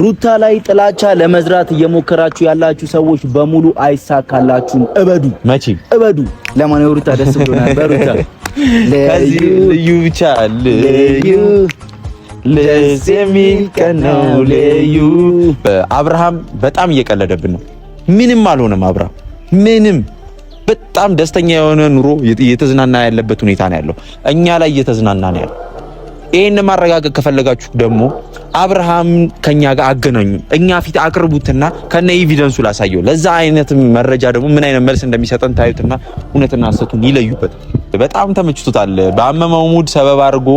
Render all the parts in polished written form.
ሩታ ላይ ጥላቻ ለመዝራት እየሞከራችሁ ያላችሁ ሰዎች በሙሉ አይሳካላችሁም። እበዱ፣ መቼ እበዱ። ለማንኛውም ሩታ ደስ ብሎናል። በሩታ ከዚህ ልዩ ብቻ ልዩ ደስ የሚል ቀን ነው ልዩ። አብርሃም በጣም እየቀለደብን ነው። ምንም አልሆነም አብርሃም ምንም በጣም ደስተኛ የሆነ ኑሮ እየተዝናና ያለበት ሁኔታ ነው ያለው። እኛ ላይ እየተዝናና ነው ያለው። ይሄን ማረጋገጥ ከፈለጋችሁ ደግሞ አብርሃም ከኛ ጋር አገናኙ፣ እኛ ፊት አቅርቡትና ከነ evidence ኡ ላሳየው። ለዛ አይነት መረጃ ደግሞ ምን አይነት መልስ እንደሚሰጠን ታዩትና እውነትና ሐሰቱን ይለዩበት። በጣም ተመችቶታል። በአመመው mood ሰበብ አድርጎ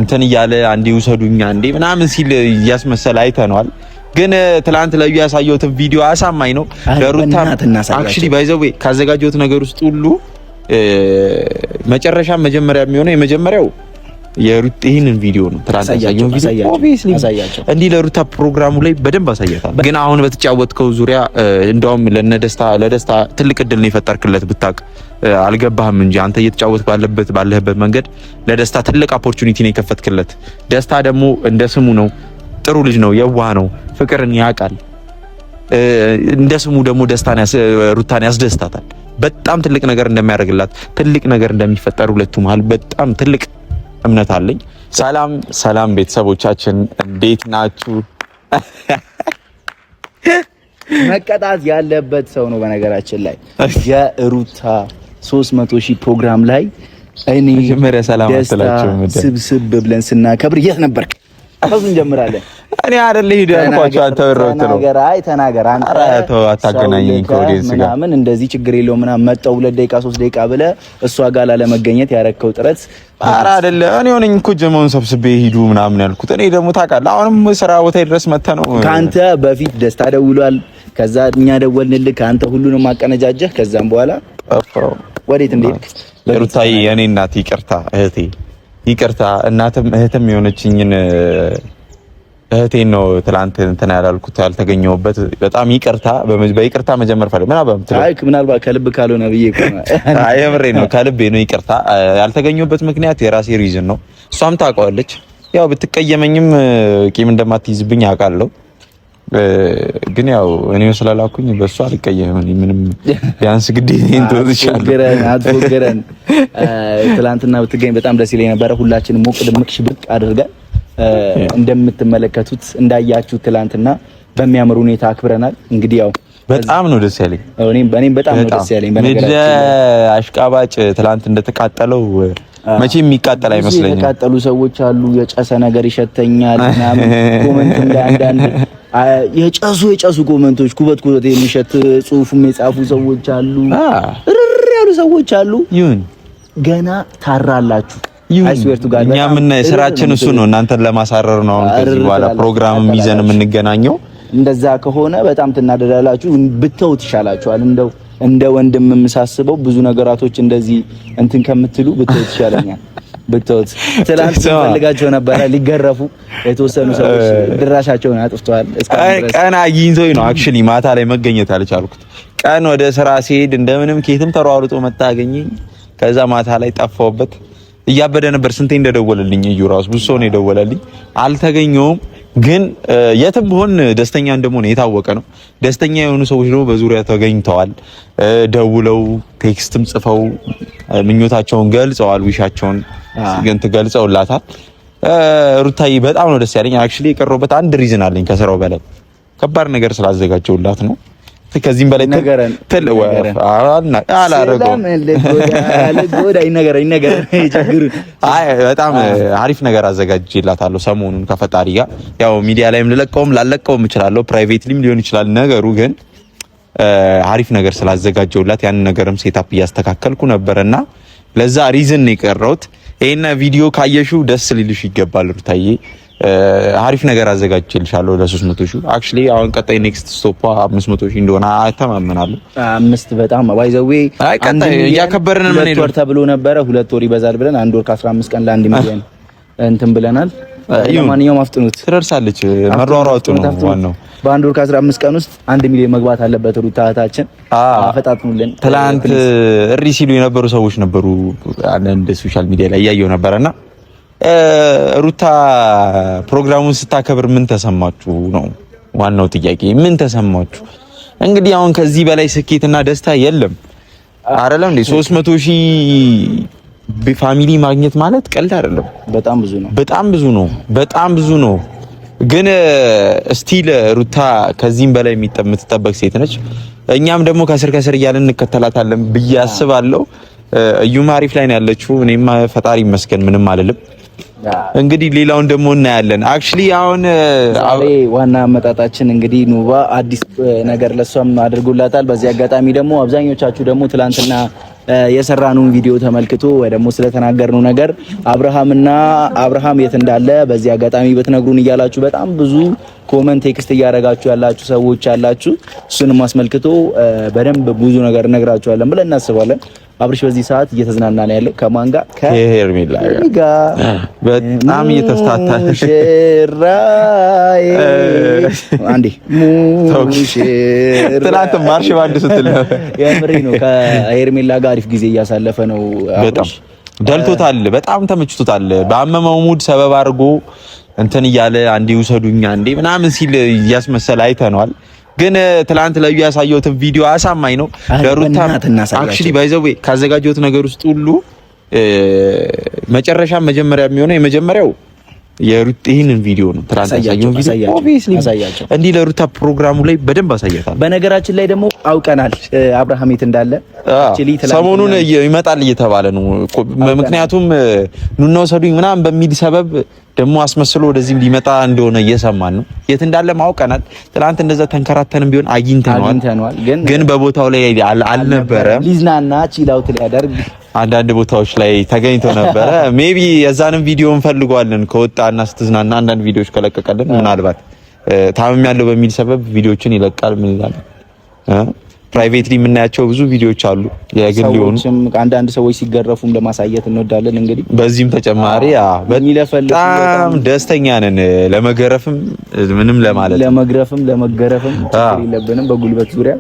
እንትን እያለ አንዴ ውሰዱኝ አንዴ ምናምን ሲል እያስመሰለ አይተነዋል። ግን ትላንት ለዩ ያሳየሁትን ቪዲዮ አሳማኝ ነው። ለሩታ actually by the way ካዘጋጀሁት ነገር ውስጥ ሁሉ መጨረሻ መጀመሪያ የሚሆነው የመጀመሪያው የሩት ይህንን ቪዲዮ ነው። ትላንት ያሳየው ቪዲዮ obviously እንዲህ ለሩታ ፕሮግራሙ ላይ በደንብ አሳያታል። ግን አሁን በተጫወትከው ዙሪያ እንደውም ለነደስታ ለደስታ ትልቅ እድል ነው የፈጠርክለት። ብታቅ አልገባህም እንጂ አንተ እየተጫወትክ ባለበት ባለህበት መንገድ ለደስታ ትልቅ opportunity ነው የከፈትክለት። ደስታ ደግሞ እንደ ስሙ ነው፣ ጥሩ ልጅ ነው፣ የዋህ ነው፣ ፍቅርን ያውቃል። እንደ ስሙ ደግሞ ደስታን ሩታን ያስደስታታል። በጣም ትልቅ ነገር እንደሚያደርግላት ትልቅ ነገር እንደሚፈጠር ሁለቱ መሀል በጣም ትልቅ እምነት አለኝ። ሰላም ሰላም ቤተሰቦቻችን እንዴት ናችሁ? መቀጣት ያለበት ሰው ነው። በነገራችን ላይ የሩታ 300 ሺህ ፕሮግራም ላይ እኔ መጀመሪያ ሰላም አትላቸው ስብስብ ብለን ስናከብር የት ነበርክ? ከሱ እንጀምራለን። እኔ አይደለ ሂድ ያልኳቸው አንተ ብረውት ነው። ተናገር፣ አይ ተናገር። አንተ ተው አታገናኘኝ ከ audience ጋር ምናምን እንደዚህ ችግር የለውም ምናምን መጣው 2 ደቂቃ 3 ደቂቃ ብለህ እሷ ጋር ላለመገኘት ያረከው ጥረት ኧረ አይደለ። እኔ ሆነኝ እኮ ጀማውን ሰብስቤ ሂዱ ምናምን ያልኩት። እኔ ደግሞ ታውቃለህ፣ አሁንም ስራ ቦታ ድረስ መተህ ነው። ከአንተ በፊት ደስታ ደውሏል። ከዛ እኛ ደወልንልህ። ከአንተ ሁሉንም አቀነጃጀህ። ከዛም በኋላ ወዴት እንደሄድክ ሩታዬ፣ የእኔ እናት ይቅርታ፣ እህቴ ይቅርታ፣ እናትም እህትም የሆነችኝን እህቴን ነው ትላንት እንትን ያላልኩት ያልተገኘሁበት፣ በጣም ይቅርታ። በይቅርታ መጀመር ፈልግ ምናልባት ከልብ ካልሆነ ብዬ እኮ ነው። አይ የምሬን ነው፣ ከልቤ ነው። ይቅርታ። ያልተገኘሁበት ምክንያት የራሴ reason ነው፣ እሷም ታውቀዋለች። ያው ብትቀየመኝም ቂም እንደማትይዝብኝ አውቃለሁ። ግን ያው እኔ ስላላኩኝ በእሱ አልቀየምም። ምንም ቢያንስ ግዴታዬን ተወጥቻለሁ። አትፎግረን። ትላንትና ብትገኝ በጣም ደስ ይለኝ ነበረ። ሁላችንም ሞቅ ድምቅ ሽብቅ አድርገን እንደምትመለከቱት እንዳያችሁት ትላንትና በሚያምር ሁኔታ አክብረናል። እንግዲህ ያው በጣም ነው ደስ ያለኝ። እኔም በጣም ነው ደስ ያለኝ። በነገራችን አሽቃባጭ ትላንት እንደተቃጠለው መቼም የሚቃጠል አይመስለኝም። የተቃጠሉ ሰዎች አሉ። የጨሰ ነገር ይሸተኛል ምናምን comment ላይ አንዳንድ የጨሱ የጨሱ comment ኦች ኩበት ኩበት የሚሸት ጽሁፍም የጻፉ ሰዎች አሉ። ርር ያሉ ሰዎች አሉ። ይሁን ገና ታራላችሁ። እኛ ምን ስራችን እሱ ነው፣ እናንተን ለማሳረር ነው። አሁን ከዚህ በኋላ ፕሮግራም ይዘን የምንገናኘው እንደዛ ከሆነ በጣም ትናደዳላችሁ። ብተውት ይሻላችኋል። እንደው እንደ ወንድም የምሳስበው ብዙ ነገራቶች እንደዚህ እንትን ከምትሉ ብተውት ይሻለኛል። ብተውት ትላንት ፈልጋቸው ነበረ ሊገረፉ የተወሰኑ ሰዎች ድራሻቸውን አጥፍተዋል። ቀን አግኝቶኝ ነው actually ማታ ላይ መገኘት አልቻልኩት። ቀን ወደ ስራ ሲሄድ እንደምንም ኬትም ተሯሩጦ መጣ አገኘኝ። ከዛ ማታ ላይ ጠፋሁበት። እያበደ ነበር። ስንቴ እንደደወለልኝ እዩ ራሱ ብዙ ሰው ነው የደወለልኝ። አልተገኘውም። ግን የትም ብሆን ደስተኛ እንደሆነ የታወቀ ነው። ደስተኛ የሆኑ ሰዎች ደግሞ በዙሪያ ተገኝተዋል። ደውለው text ም ጽፈው ምኞታቸውን ገልጸዋል። wish ኣቸውን ግን ገልጸውላታል። ሩታዬ በጣም ነው ደስ ያለኝ። actually የቀረሁበት አንድ reason አለኝ ከስራው በላይ ከባድ ነገር ስላዘጋጀውላት ነው። ከዚህም በላይ ትል አላደረገውም። በጣም አሪፍ ነገር አዘጋጅላታለሁ ሰሞኑን ከፈጣሪ ጋር። ያው ሚዲያ ላይም ልለቀውም ላለቀውም እችላለሁ፣ privately ም ሊሆን ይችላል ነገሩ። ግን አሪፍ ነገር ስላዘጋጀውላት ያንን ነገርም setup እያስተካከልኩ ነበርና ለዛ reason ነው የቀረሁት። ይሄን ቪዲዮ ካየሽው ደስ ሊልሽ ይገባል ሩታዬ። አሪፍ ነገር አዘጋጅቼልሻለሁ ለ300 ሺህ። actually አሁን ቀጣይ next stop 500 ሺህ እንደሆነ አተማመናለሁ። አምስት በጣም by the way አይ ቀጣይ እያከበርን ምን ሁለት ወር ተብሎ ነበረ። 2 ወር ይበዛል ብለን 1 ወር ከ15 ቀን ለ1 ሚሊዮን እንትን ብለናል። ለማንኛውም አፍጥኑት፣ ትደርሳለች። መሯሯጡ ነው ዋናው። በ1 ወር ከ15 ቀን ውስጥ 1 ሚሊዮን መግባት አለበት። ሩታ እህታችን አፈጣጥኑልን። ትላንት እሪ ሲሉ የነበሩ ሰዎች ነበሩ። አንዳንድ social media ላይ እያየሁ ነበረና ሩታ ፕሮግራሙን ስታከብር ምን ተሰማችሁ ነው ዋናው ጥያቄ። ምን ተሰማችሁ? እንግዲህ አሁን ከዚህ በላይ ስኬትና ደስታ የለም። አይደለም እንዴ? 300 ሺህ family ማግኘት ማለት ቀልድ አይደለም። በጣም ብዙ ነው። በጣም ብዙ ነው። በጣም ብዙ ነው። ግን still ሩታ ከዚህም በላይ የምትጠበቅ ሴት ነች። እኛም ደግሞ ከስር ከስር እያልን እንከተላታለን ብዬ አስባለሁ። እዩም አሪፍ ላይ ነው ያለችው። እኔም ፈጣሪ ይመስገን ምንም አልልም። እንግዲህ ሌላውን ደግሞ እናያለን። Actually አሁን ዛሬ ዋና አመጣጣችን እንግዲህ ኑባ አዲስ ነገር ለሷም አድርጎላታል። በዚህ አጋጣሚ ደግሞ አብዛኞቻችሁ ደግሞ ትላንትና የሰራነውን ቪዲዮ ተመልክቶ ወይ ደግሞ ስለተናገርነው ነገር አብርሃምና አብርሃም የት እንዳለ በዚህ አጋጣሚ ብትነግሩን እያላችሁ በጣም ብዙ comment text እያደረጋችሁ ያላችሁ ሰዎች ያላችሁ፣ እሱንም አስመልክቶ በደንብ ብዙ ነገር እነግራችኋለን ብለን እናስባለን። አብርሽ በዚህ ሰዓት እየተዝናና ነው ያለው። ከማን ጋር? ከሄርሜላ ጋር በጣም እየተፍታታ ሙሽራዬ፣ አንዴ ሙሽራ ትናንት ማርሽ ባንድ ስትል የምሬ ነው። ከሄርሜላ ጋር አሪፍ ጊዜ እያሳለፈ ነው። በጣም ደልቶታል። በጣም ተመችቶታል። በአመመው mood ሰበብ አድርጎ እንትን እያለ አንዴ ውሰዱኝ አንዴ ምናምን ሲል እያስመሰለ አይተነዋል። ግን ትላንት ለዩ ያሳየሁትን ቪዲዮ አሳማኝ ነው። ለሩታ actually by the way ካዘጋጀሁት ነገር ውስጥ ሁሉ መጨረሻ መጀመሪያ የሚሆነው የመጀመሪያው የሩት ይህንን ቪዲዮ ነው። ትላንት ያሳየሁት ቪዲዮ obviously እንዲህ ለሩታ ፕሮግራሙ ላይ በደንብ አሳያታል። በነገራችን ላይ ደግሞ አውቀናል አብርሃም የት እንዳለ ሰሞኑን ይመጣል እየተባለ ነው። ምክንያቱም ኑና ውሰዱኝ ምናምን በሚል ሰበብ ደግሞ አስመስሎ ወደዚህም ሊመጣ እንደሆነ እየሰማን ነው። የት እንዳለ አውቀናል። ትላንት እንደዛ ተንከራተንም ቢሆን አግኝተነዋል፣ ግን በቦታው ላይ አልነበረም። ሊዝናና chill out ሊያደርግ አንዳንድ ቦታዎች ላይ ተገኝቶ ነበረ። Maybe የዛንም ቪዲዮ እንፈልገዋለን ከወጣና ስትዝናና አንዳንድ ቪዲዮዎች ከለቀቀልን ምናልባት ታምሜያለሁ በሚል ሰበብ ቪዲዮዎችን ይለቃል። ምን ይላል privately የምናያቸው ብዙ ቪዲዮዎች አሉ፣ የግል ሊሆኑ አንዳንድ ሰዎች ሲገረፉም ለማሳየት እንወዳለን። እንግዲህ በዚህም ተጨማሪ በጣም ደስተኛ ነን። ለመገረፍም ምንም ለማለት ለመግረፍም ለመገረፍም ችግር የለብንም። በጉልበት ዙሪያ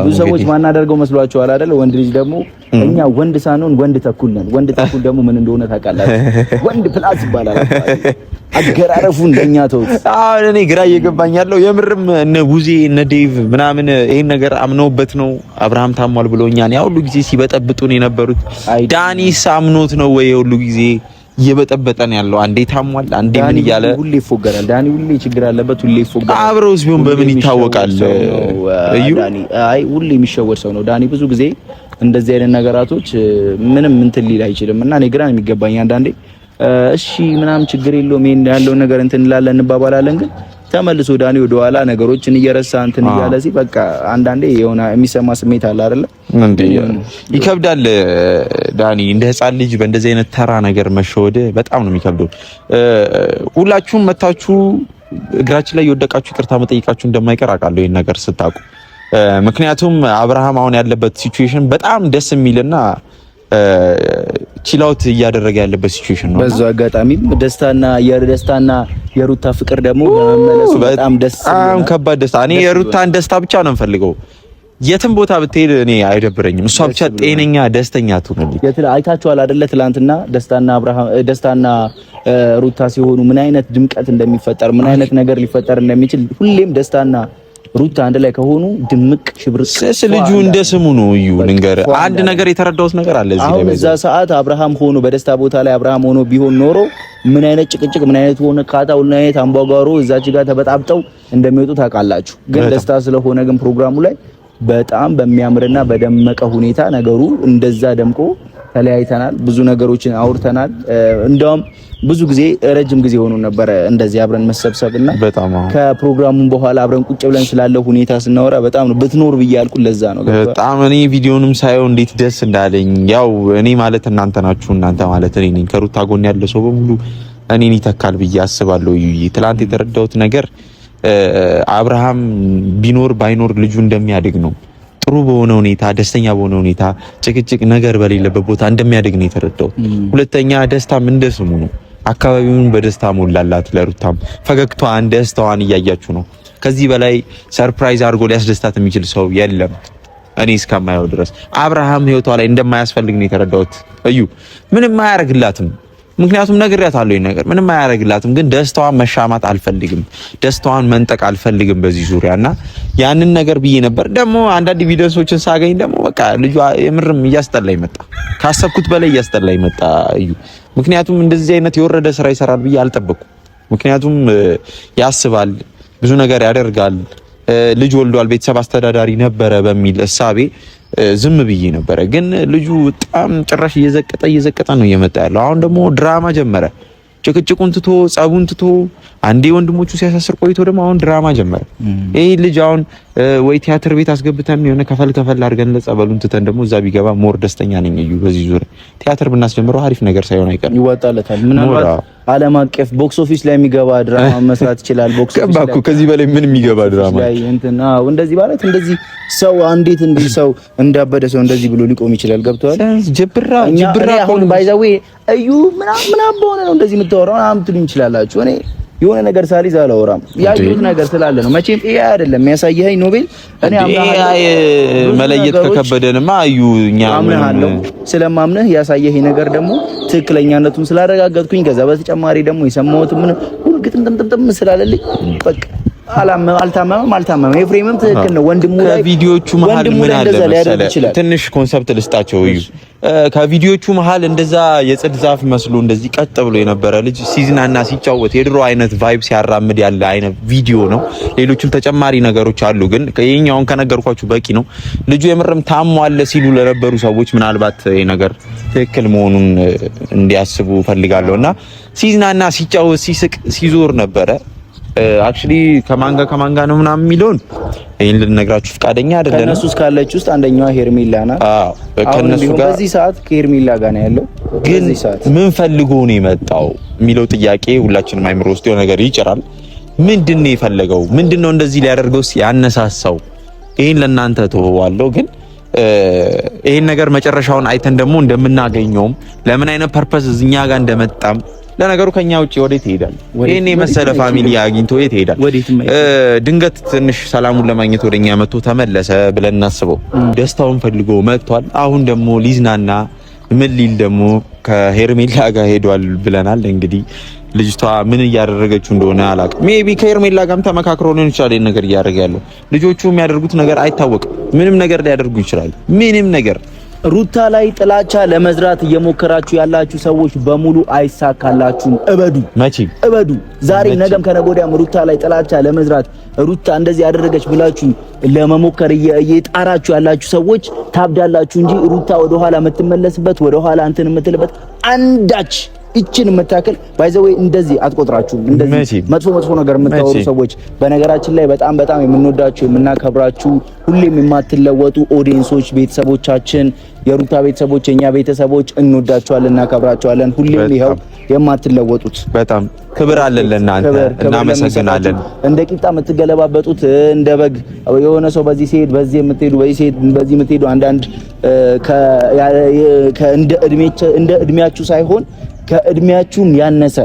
ብዙ ሰዎች ማናደርገው መስሏቸዋል አይደል? ወንድ ልጅ ደግሞ እኛ ወንድ ሳንሆን ወንድ ተኩል ነን። ወንድ ተኩል ደግሞ ምን እንደሆነ ታውቃላችሁ? ወንድ plus ይባላል። አገራረፉ እንደኛ ተውት። አሁን እኔ ግራ እየገባኝ ያለው የምርም እነ ጉዜ እነ ዴቭ ምናምን ይሄን ነገር አምነውበት ነው አብርሃም ታሟል ብሎኛል። ያ ሁሉ ጊዜ ሲበጠብጡን የነበሩት ዳኒስ አምኖት ነው ወይ ሁሉ ጊዜ እየበጠበጠን ያለው? አንዴ ታሟል፣ አንዴ ምን እያለ ሁሌ ይፎገራል። ዳኒ ሁሌ ችግር አለበት፣ ሁሌ ይፎገራል። አብረውስ ቢሆን በምን ይታወቃል? እዩ አይ ሁሌ የሚሸወድ ሰው ነው ዳኒ። ብዙ ጊዜ እንደዚህ አይነት ነገራቶች ምንም እንትን ሊል አይችልም። እና እኔ ግራ ነው የሚገባኝ አንዳንዴ እሺ ምናምን ችግር የለውም ይሄን ያለውን ነገር እንትን እንላለን እንባባላለን፣ ግን ተመልሶ ዳኒ ወደ ኋላ ነገሮችን እየረሳ እንትን እያለ ሲል በቃ አንዳንዴ የሆነ የሚሰማ ስሜት አለ አይደለ? እንዴ ይከብዳል። ዳኒ እንደ ሕፃን ልጅ በእንደዚህ አይነት ተራ ነገር መሸወድ በጣም ነው የሚከብደው። ሁላችሁም መታችሁ እግራችን ላይ የወደቃችሁ ይቅርታ መጠየቃችሁ እንደማይቀር አውቃለሁ ይሄን ነገር ስታውቁ። ምክንያቱም አብርሃም አሁን ያለበት situation በጣም ደስ የሚልና chill out እያደረገ ያለበት situation ነው። በዛው አጋጣሚ ደስታና የደስታና የሩታ ፍቅር ደግሞ በመመለሱ በጣም ደስ በጣም ከባድ ደስታ። እኔ የሩታን ደስታ ብቻ ነው የምፈልገው። የትም ቦታ ብትሄድ እኔ አይደብረኝም። እሷ ብቻ ጤነኛ ደስተኛ ትሁንልኝ። አይታችኋል አይደለ? ትላንትና ደስታና አብርሃም ደስታና ሩታ ሲሆኑ ምን አይነት ድምቀት እንደሚፈጠር ምን አይነት ነገር ሊፈጠር እንደሚችል ሁሌም ደስታና ሩታ አንድ ላይ ከሆኑ ድምቅ ሽብርቅ ስስ ልጁ እንደ ስሙ ነው። እዩ ንገር አንድ ነገር የተረዳሁት ነገር አለ እዚህ ላይ። እዛ ሰዓት አብርሃም ሆኖ በደስታ ቦታ ላይ አብርሃም ሆኖ ቢሆን ኖሮ ምን አይነት ጭቅጭቅ፣ ምን አይነት ሆነ ካታ፣ ምን አይነት አምባጓሮ እዛች ጋር ተበጣብጠው እንደሚወጡ ታውቃላችሁ። ግን ደስታ ስለሆነ ግን ፕሮግራሙ ላይ በጣም በሚያምርና በደመቀ ሁኔታ ነገሩ እንደዛ ደምቆ ተለያይተናል። ብዙ ነገሮችን አውርተናል። እንደውም ብዙ ጊዜ ረጅም ጊዜ ሆኖ ነበረ እንደዚህ አብረን መሰብሰብና ከፕሮግራሙ በኋላ አብረን ቁጭ ብለን ስላለው ሁኔታ ስናወራ በጣም ነው ብትኖር ብዬ ያልኩት ለዛ ነው። በጣም እኔ ቪዲዮንም ሳየው እንዴት ደስ እንዳለኝ። ያው እኔ ማለት እናንተ ናችሁ፣ እናንተ ማለት እኔ ነኝ። ከሩታ ጎን ያለ ሰው በሙሉ እኔን ይተካል ብዬ አስባለሁ። ትላንት የተረዳሁት ነገር አብርሃም ቢኖር ባይኖር ልጁ እንደሚያድግ ነው። ጥሩ በሆነ ሁኔታ ደስተኛ በሆነ ሁኔታ ጭቅጭቅ ነገር በሌለበት ቦታ እንደሚያድግ ነው የተረዳሁት። ሁለተኛ ደስታም እንደ ስሙ ነው። አካባቢውን በደስታ ሞላላት። ለሩታም ፈገግታዋን ደስታዋን እያያችሁ ነው። ከዚህ በላይ surprise አድርጎ ሊያስደስታት የሚችል ሰው የለም እኔ እስከማየው ድረስ። አብርሃም ህይወቷ ላይ እንደማያስፈልግ ነው የተረዳሁት። እዩ ምንም አያደርግላትም። ምክንያቱም ነግሬያታለሁ፣ ይሄን ነገር ምንም አያደርግላትም፣ ግን ደስታዋን መሻማት አልፈልግም፣ ደስታዋን መንጠቅ አልፈልግም በዚህ ዙሪያ እና ያንን ነገር ብዬ ነበር። ደግሞ አንዳንድ evidence ኦችን ሳገኝ ደግሞ በቃ ልጇ የምርም እያስጠላኝ መጣ፣ ካሰብኩት በላይ እያስጠላኝ መጣ እዩ። ምክንያቱም እንደዚህ አይነት የወረደ ስራ ይሰራል ብዬ አልጠበቅኩም። ምክንያቱም ያስባል፣ ብዙ ነገር ያደርጋል፣ ልጅ ወልዷል፣ ቤተሰብ አስተዳዳሪ ነበረ በሚል እሳቤ ዝም ብዬ ነበረ። ግን ልጁ በጣም ጭራሽ እየዘቀጠ እየዘቀጠ ነው እየመጣ ያለው። አሁን ደግሞ ድራማ ጀመረ። ጭቅጭቁን ትቶ ጸቡን ትቶ አንዴ ወንድሞቹ ሲያሳስር ቆይቶ ደግሞ አሁን ድራማ ጀመረ። ይህ ልጅ አሁን ወይ ቲያትር ቤት አስገብተን የሆነ ከፈል ከፈል አድርገን ለጸበሉን ትተን ደግሞ እዛ ቢገባ more ደስተኛ ነኝ። እዩ በዚህ ዙሪያ ቲያትር ብናስጀምረው አሪፍ ነገር ሳይሆን አይቀርም፣ ይዋጣለታል። ምናልባት ዓለም አቀፍ box office ላይ የሚገባ ድራማ መስራት ይችላል። box office ላይ ከዚህ በላይ ምን የሚገባ ድራማ ላይ እንትና እንደዚህ ማለት እንደዚህ ሰው እንዴት እንዲህ ሰው እንዳበደ ሰው እንደዚህ ብሎ ሊቆም ይችላል? ገብቶሃል? ጅብራ ጅብራ አሁን by the way እዩ ምናምን ምናምን በሆነ ነው እንደዚህ የምታወራው ምናምን ትሉኝ ይችላላችሁ። እኔ የሆነ ነገር ሳልይዝ አላወራም። ያየሁት ነገር ስላለ ነው። መቼም ይሄ አይደለም የሚያሳየኝ ኖቤል። እኔ አምናለሁ። መለየት ከከበደንማ እዩ እኛ አምናለሁ። ስለማምንህ ያሳየኸኝ ነገር ደግሞ ትክክለኛነቱን ስላረጋገጥኩኝ ከዛ በተጨማሪ ደግሞ የሰማሁት ምን ሁሉ ግጥምጥምጥም ስላለልኝ በቃ አልታመመም አልታመመም። ኤፍሬምም ትክክል ነው። ወንድሙ ላይ ከቪዲዮቹ መሃል ምን አለ መሰለህ፣ ትንሽ concept ልስጣቸው እዩ። ከቪዲዮቹ መሃል እንደዛ የጽድ ዛፍ መስሎ እንደዚህ ቀጥ ብሎ የነበረ ልጅ ሲዝናና ሲጫወት የድሮ አይነት vibe ሲያራምድ ያለ አይነት ቪዲዮ ነው። ሌሎችም ተጨማሪ ነገሮች አሉ፣ ግን ይሄኛውን ከነገርኳችሁ በቂ ነው። ልጁ የምርም ታሟል ሲሉ ለነበሩ ሰዎች ምናልባት ይሄ ነገር ትክክል መሆኑን እንዲያስቡ ፈልጋለሁና ሲዝናና ሲጫወት ሲስቅ ሲዞር ነበረ። Actually ከማን ጋር ከማን ጋር ነው ምናምን የሚለውን ይሄን ልነግራችሁ ፈቃደኛ አይደለንም። ከነሱ እስካለች ውስጥ አንደኛዋ ሄርሜላ ናት። አዎ ከነሱ ጋር በዚህ ሰዓት ከሄርሜላ ጋር ነው ያለው። ግን ምን ፈልጎ ነው የመጣው የሚለው ጥያቄ ሁላችንም አይምሮ ውስጥ የሆነ ነገር ይጭራል። ምንድን ነው የፈለገው? ምንድን ነው እንደዚህ ሊያደርገው ያነሳሳው? ይሄን ለእናንተ ተወዋለሁ። ግን ይሄን ነገር መጨረሻውን አይተን ደግሞ እንደምናገኘውም ለምን አይነት purpose እኛ ጋር እንደመጣም ለነገሩ ከኛ ውጪ ወዴት ይሄዳል? ይሄን የመሰለ family አግኝቶ የት ይሄዳል? ድንገት ትንሽ ሰላሙን ለማግኘት ወደኛ መጥቶ ተመለሰ ብለን እናስበው። ደስታውን ፈልጎ መጥቷል። አሁን ደግሞ ሊዝናና ምን ሊል ደግሞ ከሄርሜላ ጋር ሄዷል ብለናል። እንግዲህ ልጅቷ ምን እያደረገችው እንደሆነ አላውቅም። Maybe ከሄርሜላ ጋርም ተመካክሮ ሊሆን ይችላል ይሄን ነገር እያደረገ ያለው። ልጆቹ የሚያደርጉት ነገር አይታወቅም። ምንም ነገር ሊያደርጉ ይችላሉ። ምንም ነገር ሩታ ላይ ጥላቻ ለመዝራት እየሞከራችሁ ያላችሁ ሰዎች በሙሉ አይሳካላችሁም። እበዱ፣ መቼም እበዱ። ዛሬ ነገም ከነገ ወዲያም ሩታ ላይ ጥላቻ ለመዝራት ሩታ እንደዚህ ያደረገች ብላችሁ ለመሞከር እየጣራችሁ ያላችሁ ሰዎች ታብዳላችሁ እንጂ ሩታ ወደኋላ የምትመለስበት ወደኋላ እንትን የምትልበት አንዳች ይችን የምታክል by the way እንደዚህ አትቆጥራችሁም። እንደዚህ መጥፎ መጥፎ ነገር የምታወሩ ሰዎች በነገራችን ላይ በጣም በጣም የምንወዳችሁ የምናከብራችሁ፣ ሁሌም የማትለወጡ audience ኦች፣ ቤተሰቦቻችን፣ የሩታ ቤተሰቦች፣ የኛ ቤተሰቦች እንወዳችኋለን፣ እናከብራችኋለን። ሁሌም ይኸው የማትለወጡት በጣም ክብር አለን ለእናንተ፣ እናመሰግናለን። እንደ ቂጣ የምትገለባበጡት እንደ በግ የሆነ ሰው በዚህ ሲሄድ በዚህ የምትሄዱ በዚህ ሲሄድ በዚህ የምትሄዱ አንዳንድ እንደ እድሜያችሁ ሳይሆን ከእድሜያችሁም ያነሰ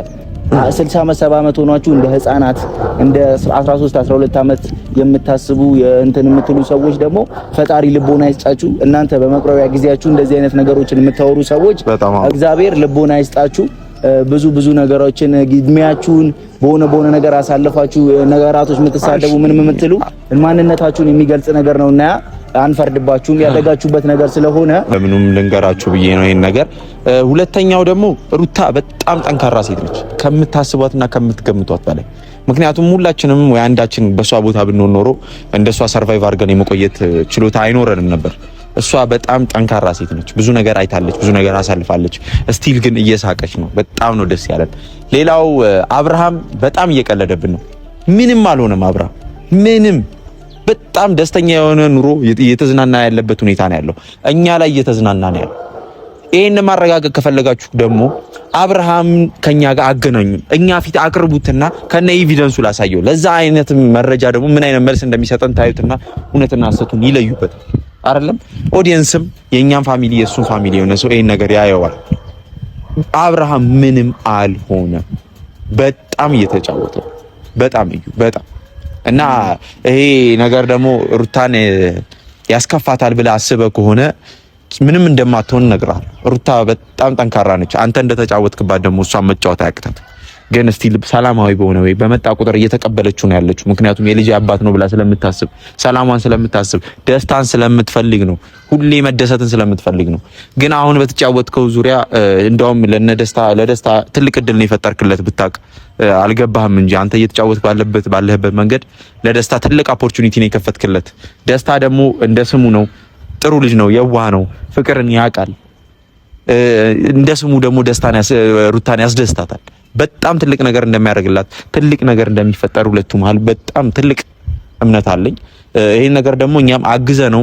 60 ዓመት 70 ዓመት ሆኗችሁ እንደ ህፃናት እንደ 13 12 ዓመት የምታስቡ እንትን የምትሉ ሰዎች ደግሞ ፈጣሪ ልቦና ይስጣችሁ። እናንተ በመቁረቢያ ጊዜያችሁ እንደዚህ አይነት ነገሮችን የምታወሩ ሰዎች እግዚአብሔር ልቦና ይስጣችሁ። ብዙ ብዙ ነገሮችን እድሜያችሁን በሆነ በሆነ ነገር አሳልፋችሁ ነገራቶች የምትሳደቡ ምንም የምትሉ ማንነታችሁን የሚገልጽ ነገር ነውና አንፈርድባችሁም። ያደጋችሁበት ነገር ስለሆነ ለምኑም ልንገራችሁ ብዬ ነው ይሄን ነገር። ሁለተኛው ደግሞ ሩታ በጣም ጠንካራ ሴት ነች ከምታስቧትና ከምትገምቷት በላይ። ምክንያቱም ሁላችንም ወይ አንዳችን በሷ ቦታ ብንሆን ኖሮ እንደሷ survive አድርገን የመቆየት ችሎታ አይኖረንም ነበር። እሷ በጣም ጠንካራ ሴት ነች። ብዙ ነገር አይታለች፣ ብዙ ነገር አሳልፋለች። Still ግን እየሳቀች ነው። በጣም ነው ደስ ያለን። ሌላው አብርሃም በጣም እየቀለደብን ነው። ምንም አልሆነም አብርሃም ምንም በጣም ደስተኛ የሆነ ኑሮ እየተዝናና ያለበት ሁኔታ ነው ያለው። እኛ ላይ እየተዝናና ነው ያለው። ይሄን ማረጋገጥ ከፈለጋችሁ ደግሞ አብርሃም ከኛ ጋር አገናኙን፣ እኛ ፊት አቅርቡትና ከነ evidence ኡ ላሳየው። ለዛ አይነት መረጃ ደግሞ ምን አይነት መልስ እንደሚሰጠን ታዩትና እውነትና ሐሰቱን ይለዩበት። አይደለም audience ም የእኛም family የእሱን family የሆነ ሰው ይሄን ነገር ያየዋል። አብርሃም ምንም አልሆነ። በጣም እየተጫወተ በጣም እዩ በጣም እና ይሄ ነገር ደግሞ ሩታን ያስከፋታል ብለህ አስበህ ከሆነ ምንም እንደማትሆን እነግርሃለሁ። ሩታ በጣም ጠንካራ ነች። አንተ እንደተጫወትክባት ደግሞ እሷን መጫወት አያቅታት። ግን still ሰላማዊ በሆነ ወይ በመጣ ቁጥር እየተቀበለችው ነው ያለችው። ምክንያቱም የልጅ አባት ነው ብላ ስለምታስብ፣ ሰላሟን ስለምታስብ፣ ደስታን ስለምትፈልግ ነው። ሁሌ መደሰትን ስለምትፈልግ ነው። ግን አሁን በተጫወትከው ዙሪያ እንደውም ለነደስታ ለደስታ ትልቅ እድል ነው የፈጠርክለት። ብታቅ አልገባህም እንጂ አንተ እየተጫወትክ ባለበት ባለህበት መንገድ ለደስታ ትልቅ opportunity ነው የከፈትክለት። ደስታ ደግሞ እንደ ስሙ ነው። ጥሩ ልጅ ነው፣ የዋህ ነው፣ ፍቅርን ያውቃል። እንደ ስሙ ደግሞ ደስታን ሩታን ያስደስታታል። በጣም ትልቅ ነገር እንደሚያደርግላት ትልቅ ነገር እንደሚፈጠር ሁለቱ መሀል በጣም ትልቅ እምነት አለኝ። ይሄን ነገር ደግሞ እኛም አግዘ ነው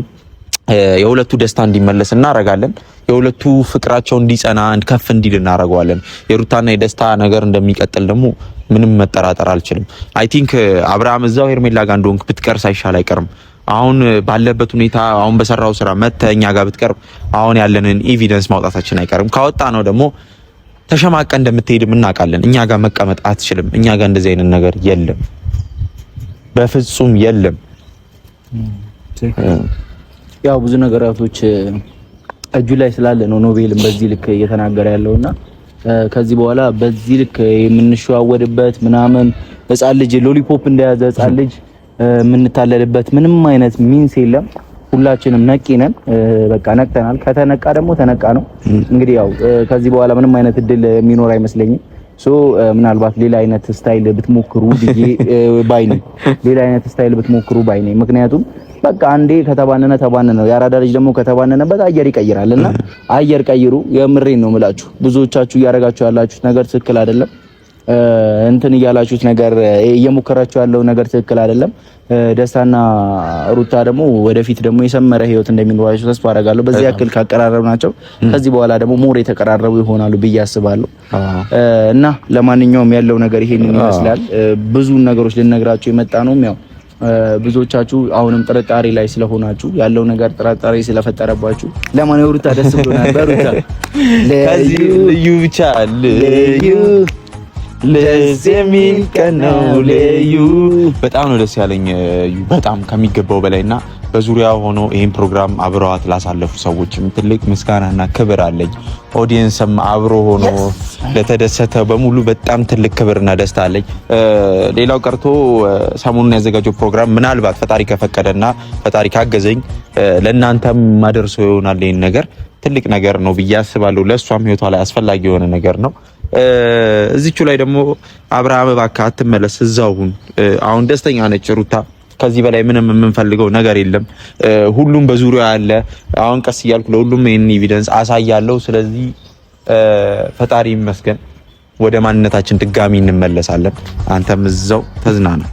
የሁለቱ ደስታ እንዲመለስ እናደርጋለን። የሁለቱ ፍቅራቸው እንዲጸና ከፍ እንዲል እናደርገዋለን። የሩታና የደስታ ነገር እንደሚቀጥል ደግሞ ምንም መጠራጠር አልችልም። I think አብርሃም እዛው ሄርሜላ ጋር እንደሆንክ ብትቀር ሳይሻል አይቀርም። አሁን ባለበት ሁኔታ አሁን በሰራው ስራ መተህ እኛ ጋር ብትቀርብ አሁን ያለንን evidence ማውጣታችን አይቀርም። ካወጣ ነው ደግሞ ተሸማቀ እንደምትሄድም እናውቃለን። እኛ ጋር መቀመጥ አትችልም። እኛ ጋር እንደዚህ አይነት ነገር የለም፣ በፍጹም የለም። ያው ብዙ ነገራቶች እጁ ላይ ስላለ ነው ኖቤልም በዚህ ልክ እየተናገረ ያለውና ከዚህ በኋላ በዚህ ልክ የምንሸዋወድበት ምናምን ህፃን ልጅ lollipop እንደያዘ ህፃን ልጅ የምንታለልበት ምንም አይነት means የለም። ሁላችንም ነቂ ነን። በቃ ነቅተናል። ከተነቃ ደግሞ ተነቃ ነው። እንግዲህ ያው ከዚህ በኋላ ምንም አይነት እድል የሚኖር አይመስለኝም። so ምናልባት ሌላ አይነት style ብትሞክሩ ብዬ ባይ ነኝ። ሌላ አይነት style ብትሞክሩ ባይ ነኝ። ምክንያቱም በቃ አንዴ ከተባነነ ተባነነ ነው። የአራዳ ልጅ ደግሞ ከተባነነበት አየር ይቀይራል እና አየር ቀይሩ። የምሬን ነው የምላችሁ። ብዙዎቻችሁ እያደረጋችሁ ያላችሁት ነገር ትክክል አይደለም። እንትን እያላችሁት ነገር እየሞከራችሁ ያለው ነገር ትክክል አይደለም። ደስታና ሩታ ደግሞ ወደፊት ደግሞ የሰመረ ህይወት እንደሚኖራቸው ተስፋ አደርጋለሁ። በዚህ ያክል ካቀራረብ ናቸው ከዚህ በኋላ ደግሞ more የተቀራረቡ ይሆናሉ ብዬ አስባለሁ። እና ለማንኛውም ያለው ነገር ይሄንን ይመስላል። ብዙ ነገሮች ልነግራችሁ የመጣ ነው። ያው ብዙዎቻችሁ አሁንም ጥርጣሬ ላይ ስለሆናችሁ ያለው ነገር ጥርጣሬ ስለፈጠረባችሁ ለማንኛውም ሩታ ደስ ብሎናል። በሩታ ከዚህ ልዩ ብቻ ልዩ ደስ የሚል ቀን ነው ልዩ። በጣም ነው ደስ ያለኝ በጣም ከሚገባው በላይና በዙሪያ ሆኖ ይህን ፕሮግራም አብረዋት ላሳለፉ ሰዎችም ትልቅ ምስጋናና ክብር አለኝ። audience ም አብሮ ሆኖ ለተደሰተ በሙሉ በጣም ትልቅ ክብርና ደስታ አለኝ። ሌላው ቀርቶ ሰሞኑን ያዘጋጀው ፕሮግራም ምናልባት ፈጣሪ ከፈቀደና ፈጣሪ ካገዘኝ ለእናንተም ማደርሰው ይሆናል። ይህን ነገር ትልቅ ነገር ነው ብዬ አስባለሁ። ለእሷም ህይወቷ ላይ አስፈላጊ የሆነ ነገር ነው። እዚቹ ላይ ደግሞ አብርሃም እባክህ አትመለስ፣ እዛው ሁን። አሁን ደስተኛ ነች ሩታ። ከዚህ በላይ ምንም የምንፈልገው ነገር የለም። ሁሉም በዙሪያው ያለ አሁን ቀስ እያልኩ ለሁሉም ይሄን evidence አሳያለሁ። ስለዚህ ፈጣሪ ይመስገን ወደ ማንነታችን ድጋሚ እንመለሳለን። አንተም እዛው ተዝናና።